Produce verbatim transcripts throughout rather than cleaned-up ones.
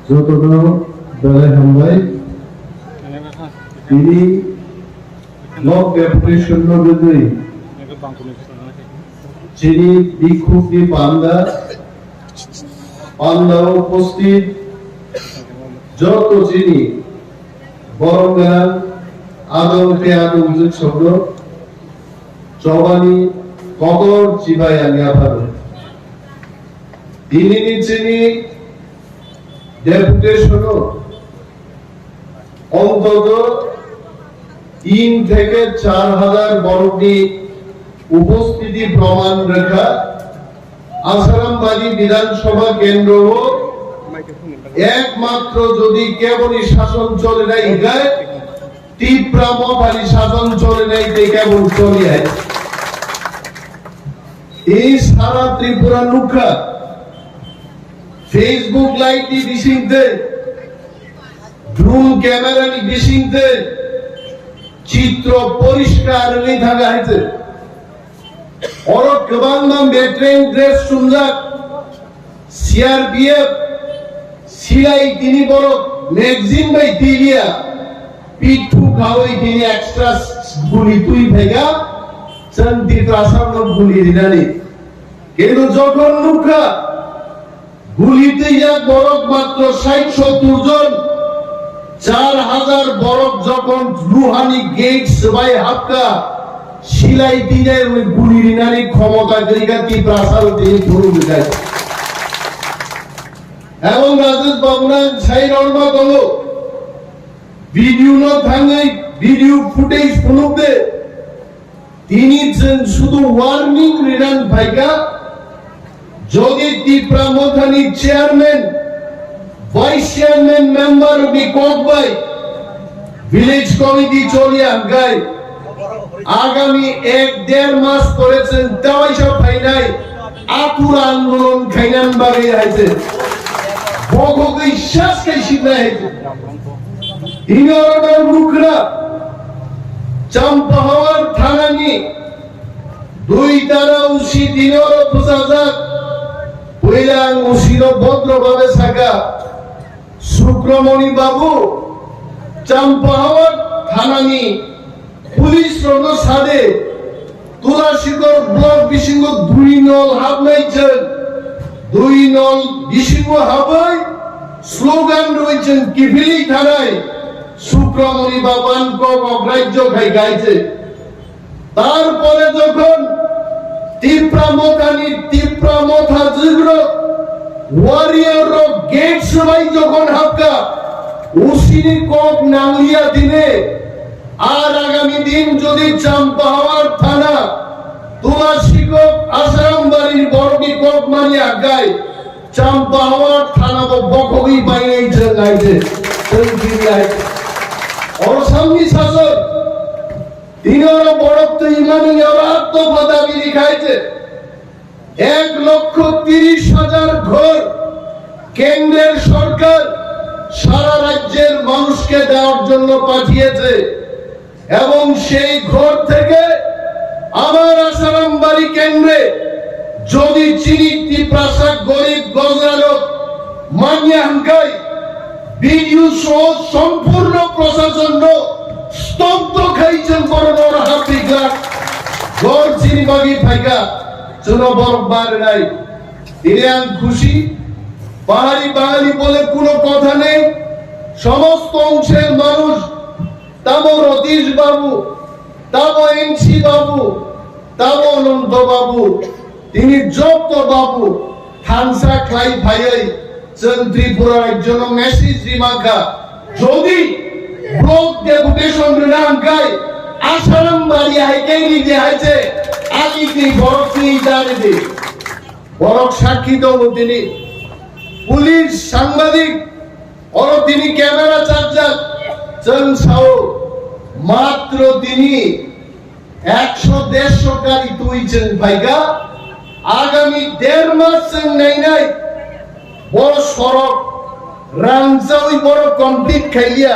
Jotono belai hambai. Tini nok deputation no rwgwi chini bikhukni panda, panda o upasthit joto chini borom gwnang adong tei adongjwk songno chobani kotor chibai ang yapharo. Tinini chini deputation-o ontoto tin theke char hajar borokni upostiti proman rwkha. Asarambari Bidhan Sabha kendro-o ekmatro jodi keboni sason cholinai hinkhe Tipra Mothani sason cholinai tei kebon choli hai. Tei sara Tripura nukha, Facebook live ni bisingtwi, drone camera ni bisingtwi chitro poriskar wngwi thangkha hai se. Oro kwbangma veteran dress chumjak, C R P F silai tini borok magazine bai twilia, pithu khawi tini extra guli twi phaikha, chwng Tiprasarno guli rinani. Kintu jokhon nukha, guli twijak borok matro sait sottur jon, char hajar borok jokhon luhani gate swbai hapkha, silai tinai rwi guli rinani khomota kwrwikha Tiprasa rok tini phuru bwkha. Ebong Rajesh Babu nang sai norma tongo, video no thangwi video footage phunuk de. Tini chwng sudu warning rinani phaikha, jodi Tipra Mothani chairman, vice chairman member ni kok bai village committee choliya hwnkhe agami ek der mas pore chwng tawaisa phainai atur andolon khainani bagwi hai se bokhogwi sas khai sibnai hai se. Tini oro nukra Champahawar thanani dui tara usi tini oro bwsajak. Puila ang usino bodro babe saka, Sukramoni babu, Champahawar thanani police rokno sade, Tulasikhor block bisingo dui nol habnai chwng, dui nol bisingo habwi slogan rwi chwng kiphilwi thanai Sukramoni babu ang kok ograjyo khai gaise. Tarpore jokhon Tipra Mothani Tipra Motha jwkrok warrior rok gate swbai jokhon habkha, usini kok nangliya dine. Ar agami din jodi Champahawar thana, Tulasikhor, Asarambari borokni kok mani agai, Champahawar thana bo bokhogwi bainai chwng aide, chwng kiri aide. Oro samni sasok, tini oro borok twi mani oro atto phoda bini khaide. এক লক্ষ তিরিশ হাজার ঘর কেন্দ্রের সরকার সারা রাজ্যের মানুষকে দেওয়ার জন্য পাঠিয়েছে। এবং সেই ঘর থেকে আমার আশারামবাড়ি কেন্দ্রে যদি চিনি তিপ্রাসা গরিব গজরারক মানিয়া হাঙ্কাই বিডিও সহ সম্পূর্ণ প্রশাসন স্তব্ধ খাইছেন বড় বড় হাতি গ্লাস ঘর চিনি বাগি ফাইকা চুনো বরফ বার নাই। তিনি আং খুশি। পাহাড়ি বাঙালি বলে কোনো কথা নেই। সমস্ত অংশের মানুষ, তাবো রতীশ বাবু, তাবো এনসি বাবু, তাবো অনন্ত বাবু, তিনি যত বাবু থানসা খাই ভাইয়াই চং ত্রিপুরা রাজ্য মেসেজ রিমাকা যদি ব্লক ডেপুটেশন রিনাম খাই আসারাম বাড়ি হাইকাই রিজে হাইছে আলি কি বরফ কি জানি দি বরফ সাক্ষী দো তিনি পুলিশ সাংবাদিক oro tini camera chakjak, chwng sao, matro tini ekso dersho gari twi chwng phaikha, agami der mas chwng nainai, bo sorok rangchawi borok complete khailiya,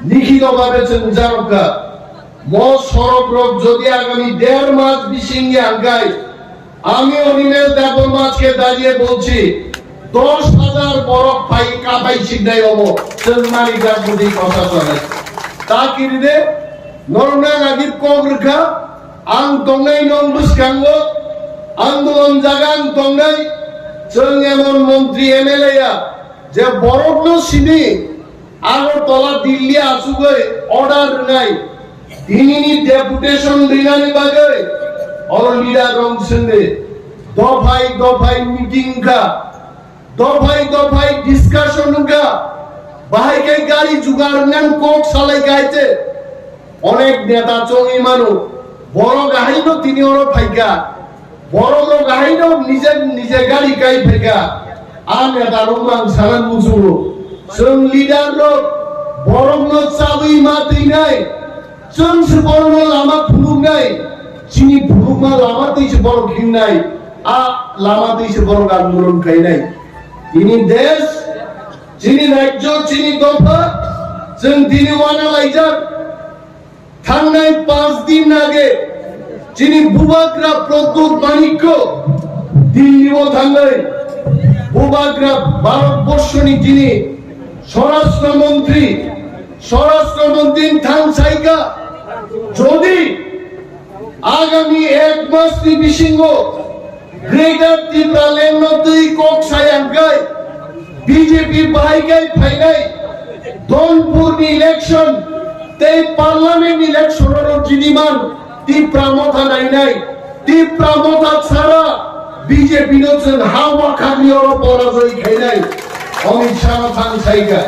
likhito babe chwng jarokha. Mo sorok rok jodi agami der mas bisingni hangkai, আমি অনিমেষ দেববর্মা আজকে দাঁড়িয়ে বলছি, দশ হাজার বরফ পাই কাপাই সিদ্ধাই হবো, চলমানি গাছগুলি কথা চলে। তা কিরিদে, নরনা রাগিব কক রেখা, আং তংনাই নং বুসকাঙ্গ, আন্দোলন জাগাং তংনাই, চল এমন মন্ত্রী এমএলএ যে বরফ নো সিনি, আগরতলা দিল্লি আসুগই অর্ডার নাই, Tinini deputation rinani bagwi oro leader rok swnwi dophai dophai meeting wngkha, dophai dophai discussion wngkha, bahai khe gari jugar wngnani kok salai kha hai se. Onek neta chongwi mano, borok ahaino tini oro phaikha. Borok rok ahaino nije nije gari kai phaikha. A neta rok mang sana muchungo. Chwng leader rok borok no chabwi ma twinai. Chwng se borok no lama phunuknai. Chini phunukma lama twi se borok hingnai. A lama twi se borok andolon khainai. Chini desh, chini rajyo, chini dopha, chwng tini wana laijak. Thangnai panch din age chini Bubagra Pradyut Manikya Delhi o thangnai Bubagra Bharat Borshoni chini Swarashtra Mantri, Swarashtra Mantri thang saika jodi agami ek mas ni bisingo Greater Tipraland no twi kok sayang kai B J P bahai kai phainai Donpur ni election tei parliament election oro jiniman Tipra motha nainai Tipra motha sara B J P no chwng ha wakhagni oro porajoy khainai Amit Shah no thang saika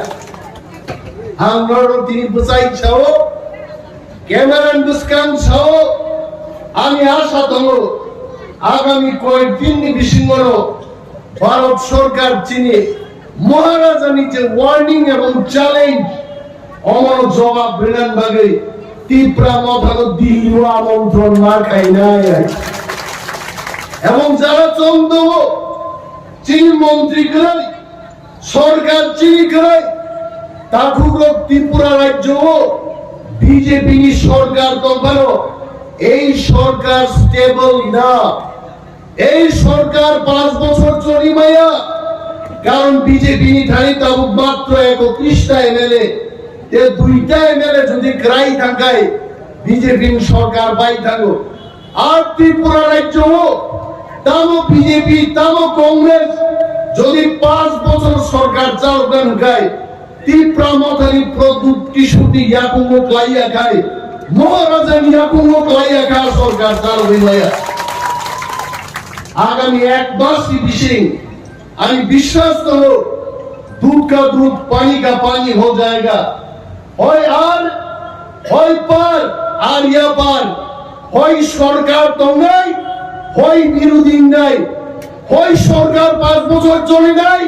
ang norok tini bwchai sao Camera ni bwskang sao, ani asha tongo, agami koyek din ni bisingo no Bharat Sarkar chini Maharaja ni je warning ebong challenge, omono jawab rinan bagwi Tipra Motha no Delhi o amontron ma khainai. Ebong jara chong tongo, chini montri kwrwi, Sorkar chini kwrwi, takhukrok Tripura rajyo o B J P ni sorkar tongphano, ei sorkar stable na. Ei sorkar panch bochor choli maya, karon B J P ni thani tabuk matro ekotris ta M L A, te duita M L A jodi kwrai thangkai B J P ni sorkar bai thango. Ar Tripura rajyo o tamo B J P, tamo Congress jodi panch bochor sorkar chalokna hwnkhe Tipra Mothani Pradyut Kishorni yakungo klaiya khai, Maharajani yakungo klaiya kha sorkar chalogwi maya. Agami ek masni bising ani biswas tongo, dudh ka dudh, pani ka pani ho jayega. Hoi ar, hoi par, ar ya par. Hoi sorkar tongnai, hoi birodhi wngnai. Hoi sorkar panch bochor cholinai,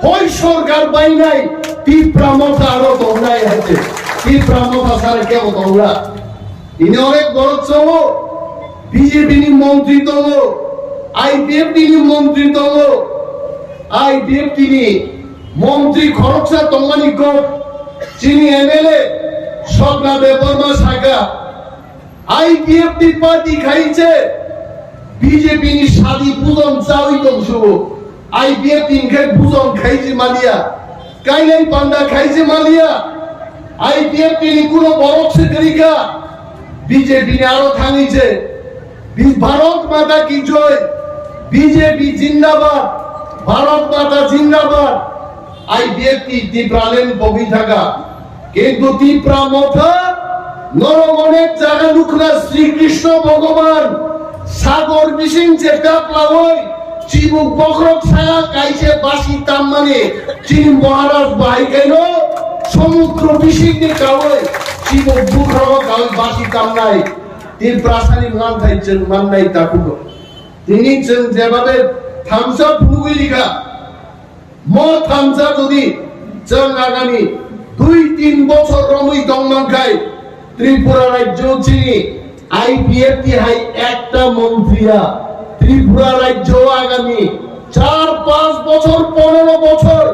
hoi sorkar bainai. Tipra Motha aro tongnai hai se. Tipra Motha sara kebo tongla. Ini onek borok chongo, B J P ni montri tongo, I P F T ni montri tongo, I P F T ni montri khoroksa tongmani kok, chini M L A, Swapna Debbarma saka, I P F T party khai se B J P ni sadi pujon chawi tong sugo. I P F T ni khe pujon khai se maliya. Kainai panda khai se maliya. I P F T ni kuno borok se kwrwi kha. B J P ni aro thangwi se. Bi-, Bharat Mata ki joy. B J P zindabad. Bharat Mata zindabad. I P F T Tipraland pogwi thaka. Kintu Tipra Motha norok onek jaga nukna Sri Krishna Bhogoban sagor bising je kaplawi chibuk bokhorok saya kaise basi tammani chini Maharaj bahai kaino somudro bisingni kawi chibuk bokhorok kawi basi tamnai Tiprasani manthai chwng mannai takhuk. Tini chwng jebabe thamsa phunugwi rikha. Mo thamsa jodi chwng agami dui tin bochor romwi tongmang khai Tripura rajyo chini I P F T hai ekta montri ya Tripura rajyo agami char panch bochor ponero bochor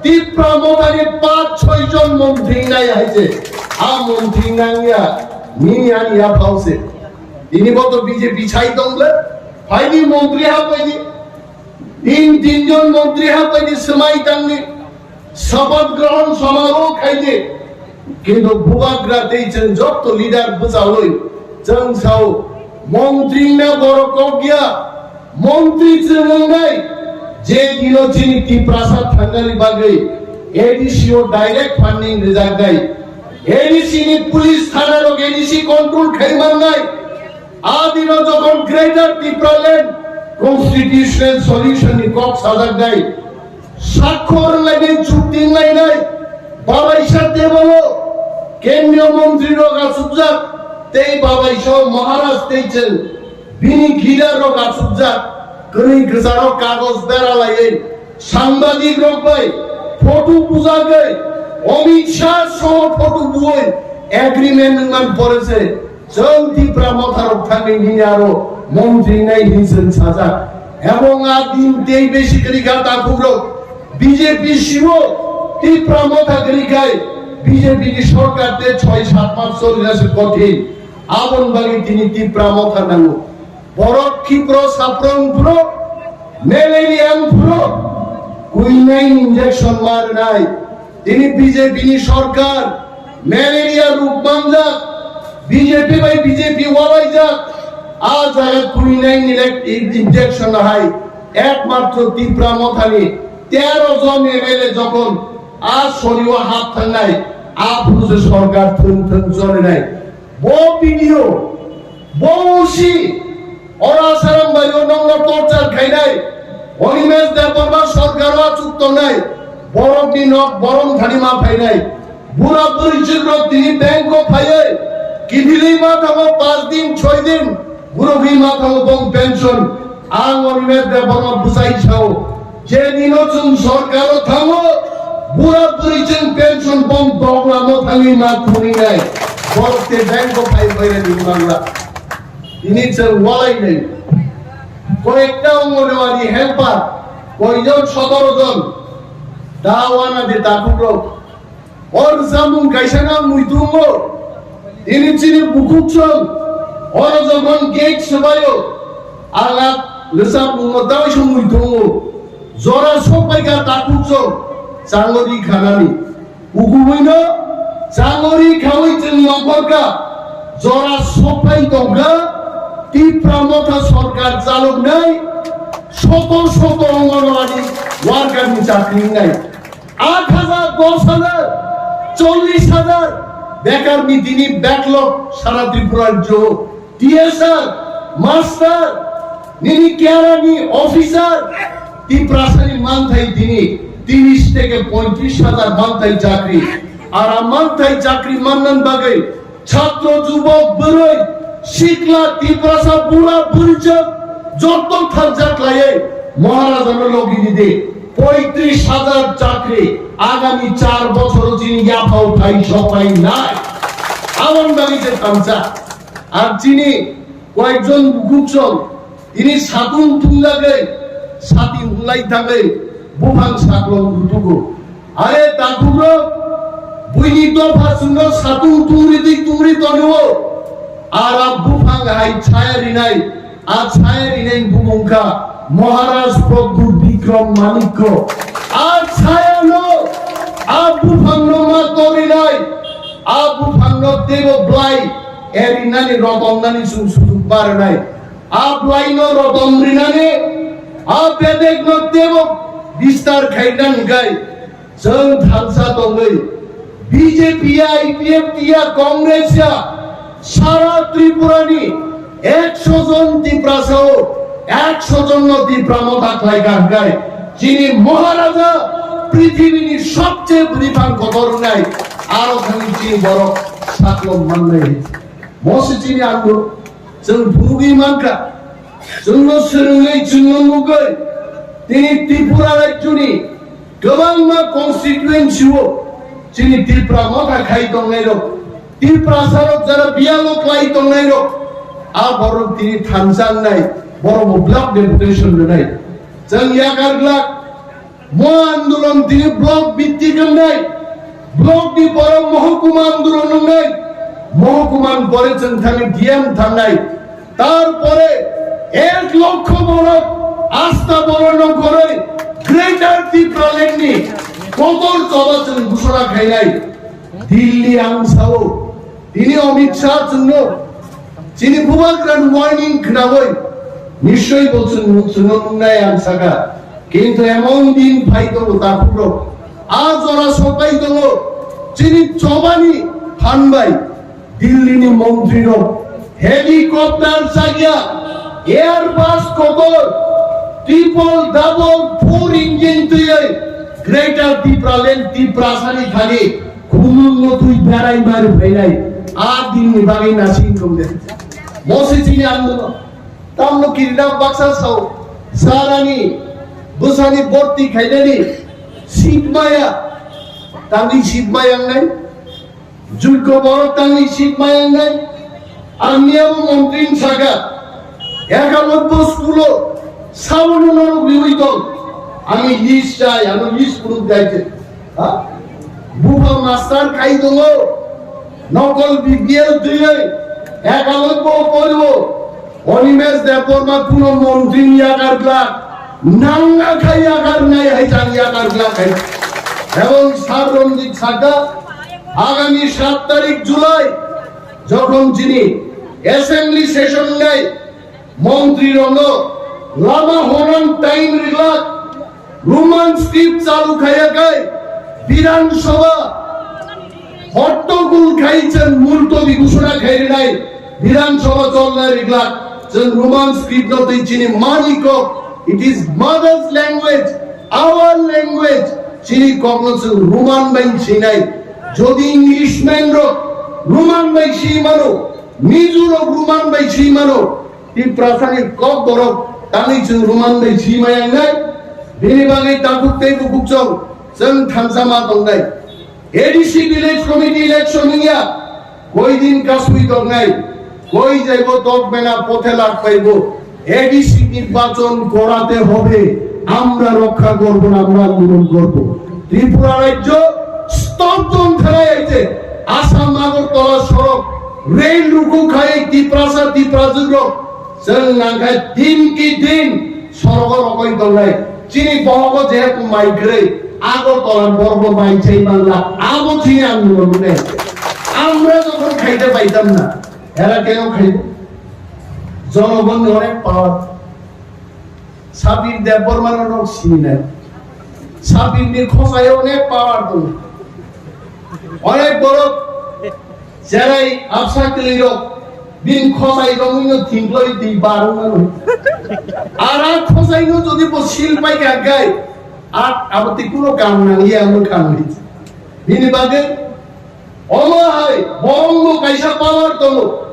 Tipra Mothani panch choi jon montri nai hai se a montri nangya nini ani ya phause ini boto B J P sai tongle phaidi montri ha phaidi Tin tinjon montri hapaidi swmai tangni sapat grohon samaroh khaidi. Kintu bubagra tei chwng jotto leader bwchaui chwng sao montri na borok kok ya montri chwng wngnai je dino chini Tiprasa thangnani bagwi A D C o direct funding rwjaknai. A D C ni police thana rok A D C control khai mannai. Adino jokhon Greater Tipraland Constitutional Solution ni kok sajaknai, sakhor lainai, chukti lainai, babaisa tebolo kendriyo montri rok achukjak, tei babaisa Maharaj tei chwng bini gida rok achukjak, kwnwi kwcharo kagoj bera laiwi Sangbadik rok bai photo bujagwi Amit Shah soho photo buwi agreement wngmani pore se chwng Tipra Motha rok thangwi nini aro montri nai hinwi chwng sajak. Ebong a din tei besi kwrwi kha takhuk rok B J P sibo Tipra Motha kwrwi khai B J P ni sorkar tei choi sat mas choli na se kothin. Aboni bagwi tini Tipra Motha nango. Borok khipro saprong phro, malaria phro, kuinai injection marnai. Tini B J P ni sorkar malaria ruk manjak, B J P bai B J P walaijak. A jaga kuinai ni lek injection hai ekmatro Tipra Mothani tero jon M L A jokhon a sorio hap thangnai, a phuru se sorkar thung thung cholinai. Bo video, bo usi, ora saram bai o nongno torture khainai, Animesh Debbarma sorkar o achuk tongnai, borok ni nok borom thani ma phainai, bura buri chwk rok tini bank o phaiwi, kiphilwi ma thango panch din, choi din, borok wi ma thango bong pension, ang Animesh Debbarma bwsai sao, je dino chwng sorkaro thango, bura buri chwng pension bong doglamo thangwi ma thunwi nai. Borok te bank o phai phai rani mangla. Ini chwng walai nai. Koyekta Anganwadi helper, koijon sotoro jon. Da wana de takhuk rok. Or samung kaisa na mui tungo. Ini chini bukuk chwng. Oro jokhon gate swbaio. Alak lwsa mungno tawisa mui tungo. Jora sokpai kha takhuk chwng. Changori khanani. Ugubuino changori khawi chwng nongkhor kha. Jora sokpai tong kha. Tipra Motha sorkar chaloknai. Soto soto Anganwadi worker ni chakri wngnai. Aat hajar, dos hajar, chollish hajar bekar ni dini backlog sara Tripura rajyo. T S R, master, nini kiara ni officer, Tiprasa ni manthai dini tiris theke poitris hajar manthai chakri. Ara manthai chakri mannan bagwi Chhatro, jubok, bwrwi, sikla, Tiprasa, bura, bwrwijak, jotto thansa khlaiwi Maharajano logi ridi. Poitris hajar chakri agami char bochoro chini yaphao phai sopai nai. Aboni bagwi je thansa. Ar chini koyekjon bukuksong tini satung thungjagwi sati hulai thangwi buphang saklong rutugo. Are takhukrok, Buini dopha chwngno satung tungri twi tungri tonio. Ar a buphang hai chaya rinai, a chaya rinai bumung kha Maharaj Pradyut Bikram Manikya. A chayano, a buphangno ma torinai, a buphangno teibo blai erinani rotomnani chwng sujuk ma rwnai. A blaino rotom rinani, a bedekno teibo bistar khainani gai. Chwng thansa tongwi B J P ya, I P F T ya, Congress ya, sara Tripura ni ekso jon Tiprasa o ekso jon no Tipra Motha khlai ka hwnkhe chini Maharaja, prithibini sobche bwrwi phang kotor wngnai, aro thangwi chini borok saklom mannai. Mosi chini andolon chwng phunugwi mankha, chwngno swrwngwi, chwngno nugwi, tini Tripura rajyoni kwbangma constituency o chini Tipra Motha khai tongnairok, Tiprasarok jara biyalo klai tongnairok, a borok tini thansa wngnai, borokbo block deputation rwnai. Chwng yakar glak, mo andolon tini block bhittik wngnai, block ni pore mohokuma andolon wngnai, mohokuma ni pore chwng thangwi D M thangnai. Tarpore ek lokho borok asta borok no goroi Greater Tipraland ni kotor choba chwng gusora khainai. Delhi ang sao, tini Amit Shah chwngno chini bubagrani warning khnawi nischoi bo chwng, chwngno nungnai ang sakha. Kintu emon din phai tongo takhuk rok, a jora sopai tongo chini chobani phan bai. Delhi ni montri rok helicopter chakya, Airbus kotor, triple double four engine twiwi Greater Tipraland Tiprasani thani khumung no twi berai mari phainai. A din ni bagwi nasing tongde. Mosi chini andolon. Tamno kirina baksa sao, sarani bwsani borti khainani seat maya, tangwi seat maya wngnai, jukko borok tangwi seat maya wngnai, ang miyabo montri ni saka, Ekabobbo school o sabono norok riwi tong, ani list chai, ano list phunuk dai khe. Ha? Bupha master khai tongo, nokol B P L twiwi, Ekabobbo poribo, Animesh Debbarma kuno montri ni yakar glak, nang akha yakar nai hai chang yakar glak hai. Ebong Sir Ranjit sakha, agami sat tarik July, jokhon chini assembly session nai, montri rokno lama honang time riglak, Roman script chalu khaiya khai Bidhan Sabha hottogul khai chwng multobi gusona khai rinai Bidhan Sabha cholna riglak chwng Roman script no twi chini mani kok. It is mother's language, our language. Chini kok no chwng Roman bai sinai. Jodi Englishman rok Roman bai si mano, Mizo rok Roman bai si mano, Tiprasani kok borok tangwi chwng Roman bai si maya wngnai, bini bagwi takhuk tei bukhuk chwng, chwng thansa ma tongnai. A D C village committee election wngya, koi din kasui tongnai, koi jaibo dok mena pothe lak paibo, A D C nirbachon koraate hobe, amra rokkha korbo na, amra andolon korbo. Tripura rajyo stobdho wngthai aite, Assam Agartala sorok, rail ruku khai Tiprasa, Tiprajwk rok, chwng nangkha din ki din sorogo rokoi tongnai. Chini bohogo jehetu mai kwrwi, Agartala borokno mai chai manla, abo chini ang nulo nune. Amra jokhon khaite paitam na, era keno khaibo? Jonogonni onek power. Sabir Debbarma no nok sinai. Sabir ni khosai onek power tongo. Onek borok jerai absa kwlwi rok bin khosai rok no thingkloi twi barung mano. Ara khosai no jodi bo sil pai ka gai, at abo tikuno kam nang ya mo kam ni. Bini bagwi Omo hai, borokno kaisa power tongo.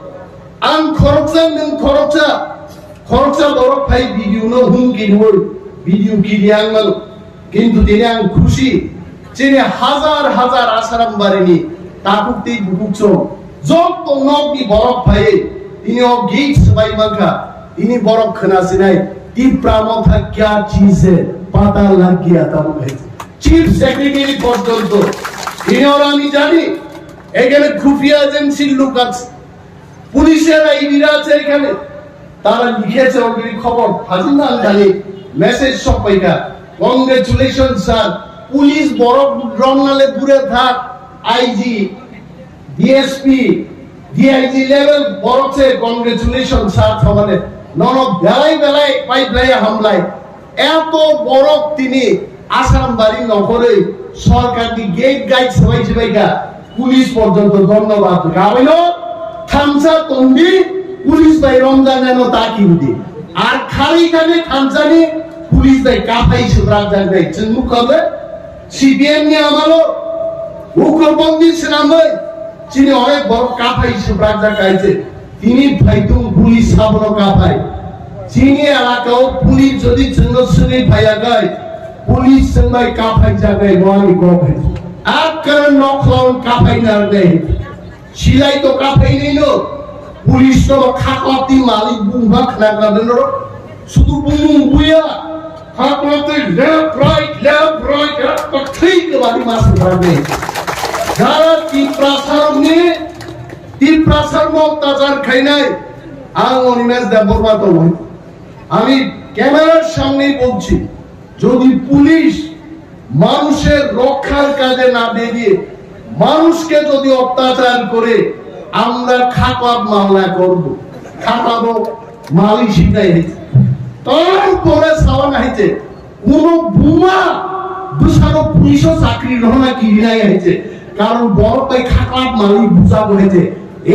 Ang khoroksa, nwng khoroksa, khoroksa borok phai video no hum kiriwi, video kiri ang mano. Kintu tini ang khusi, chini hajar hajar Asaram barini takhuk tei bukhuk chwng, jotto nokni borok phai tini o gate swbai mankha, tini borok khwna sinai, Tipra Motha kya cheez hai, pata lag gaya tabuk hai. Chief Secretary porjonto Tini oro ami jani, ekhane khufia agencyr lok ache, police er aibira ache ekhane, tara likheche already khobor, hajin ang jani, message sokpaikha, "Congratulations sir, police borok romnale dure thak, I G, D S P, D I G level borok se congratulations sir thamane, nono belai belai pai belai hamlai." Eto borok tini Asarambari nokhorwi sorkarni gate gate swbai swbaikha, police porjonto dhonnobad rwkha. Aboino thansa tongdi, police bai romjaknaino ta kibidi. Ar khali khali thansani police bai kaphai swbrakjaknai. Chwng nukha ble C P M ni amalo ugrobandi swnamwi chini onek borok kaphai swbrakjak kaise. Tini phaithung police sabono kaphai. Chini elakao police jodi chwngno swngwi phaiyakhai, police chwngbai kaphaijaknai bo ani kok hai. Akkana nokhlawi kaphai narwknai. Silai to kaphainaino, police no khaklapti malik bungba khna khna deno. Sudu bumung buya, khaklapti left right, left right, left right, thik badi mas badi. Jara Tiprasa ni, Tiprasa mok tajar khainai, ang Animesh Debbarma to bhai. Ami camera samne bolchi, jodi police মানুষের রক্ষার কাজে না বেরিয়ে মানুষকে যদি অত্যাচার করে, আমরা খাপাত মামলা করব। খাপাত মালি শিখাই হয়েছে, তারপরে সাওয়ান হয়েছে, কোনো বুমা দুসারো পুলিশও চাকরি গ্রহণ কিনাই হয়েছে, কারণ বড় তাই খাপাত মালি বুঝা হয়েছে।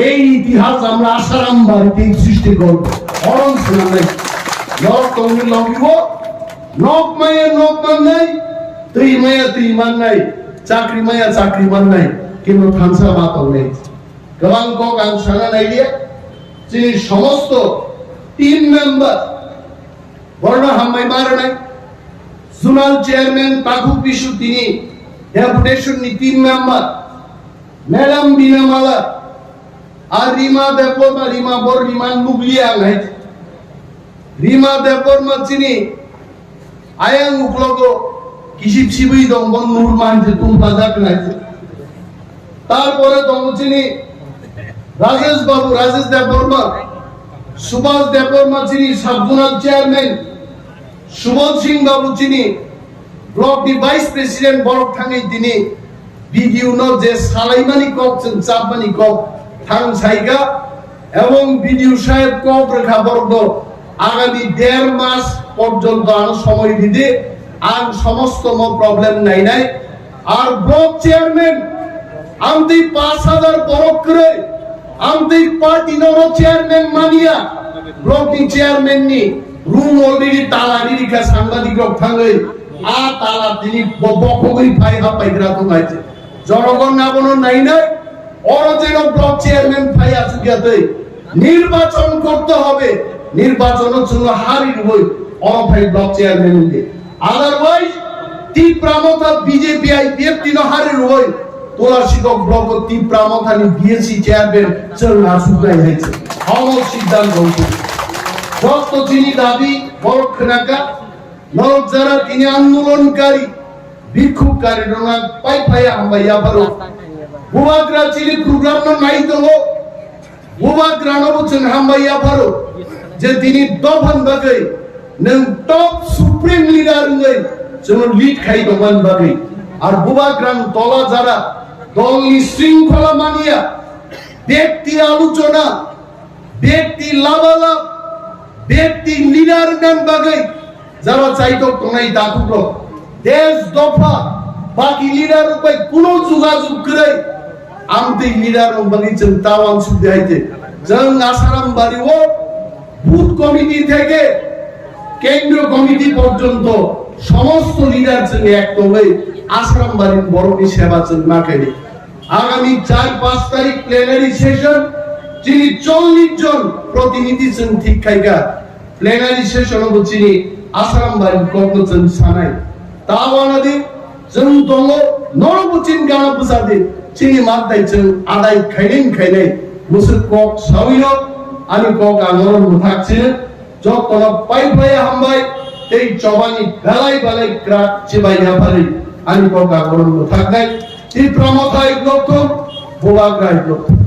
এই ইতিহাস আমরা আসারাম বাড়িতে সৃষ্টি করব। অরণ শোনা নাই, লড় তমনি লড়িব। Nok maya nok mannai, twi maya twi mannai, chakri maya chakri mannai, kintu thansa ma tongnai. Kwbang kok ang sana nailia, chini somosto team member, borno hambai ma rwnai, zonal chairman Takhuk Bisu tini deputation ni team member, Madam Bina Mala, ar Rima Debbarma, Rima bor Rima nuklia ang hai. Rima Debbarma chini ayang uklogo kisip sibui dong, bon nur man je tum pajak nai. Tarpore dong chini Rajesh Babu, Rajesh Debbarma, Subhas Debbarma chini sub zonal chairman, Subodh Singh Babu chini block ni vice president, borok thangwi tini B D O no je salaimani kok, chwng chapmani kok thang saikha, ebong B D O saheb kok rwkha borok no agami der mas porjonto ano somoy ridi, ang somosto mo problem nainai. Ar block chairman, ang tei pash hajar borok kwrwi, ang tei party no oro chairman mania, block ni chairman ni room already tala rikha, sangbadik rok thangwi a tala tini bo-, bokhogwi phai ha paigra thung hai se. Jonogon abono nainai, oro jeno block chairman phai asuk ya tei নির্বাচন করতে হবে, নির্বাচনও জন্য হারি রুবই, অরফাই block chairman হইলে। Otherwise, Tipra Motha B J P I P F T no hari roi, Tola Sikok block o Tipra Motha ni B S C chairman chwng asuk nai hai se. Homo siddhant roi. Joto chini dabi borok khnaka, norok jara tini andolonkari, bikkhubkari rona pai pai hambai yapharo. Bubagra chini program no nai tongo. Bubagrano bo chwng hambai yapharo je tini dophani bagwi nwng top supreme leader wngwi chwngno lead khai tongmani bagwi. Ar Bubagrang tola jara dolni shringkhola mania, bekti aluchona, bekti labalab, bekti leader wngnani bagwi jara chaitok tongnai dakhukrok, desh dopha, baki leader rok bai kuno jugajug kwrwi, amtwi leader rok bagwi chwng ta uansuk de hai de. Chwng Asaram bari o booth committee theke kendriyo committee porjonto somosto leader chwng ek tongwi Asaram bari borokni seba chwng ma khaidi. Agami char panch tarik plenary session, chini chollish jon protinidhi chwng thik khaikha. Plenary session o bo chini Asaram bari kokno chwng sanai. Ta wana di, chwng tongo, norok bo chini gana bwsa di, chini mantai chwng adai khainai khainai. Bwswk kok sawi no, ani kok ang oro mwthak chini. Jotono pai pai hambai, tei chobani belai belai krak chibai yapharwi, ani kok ang oro mwthaknai. Tipra Motha ek lok thung, Bubagra ek lok thung.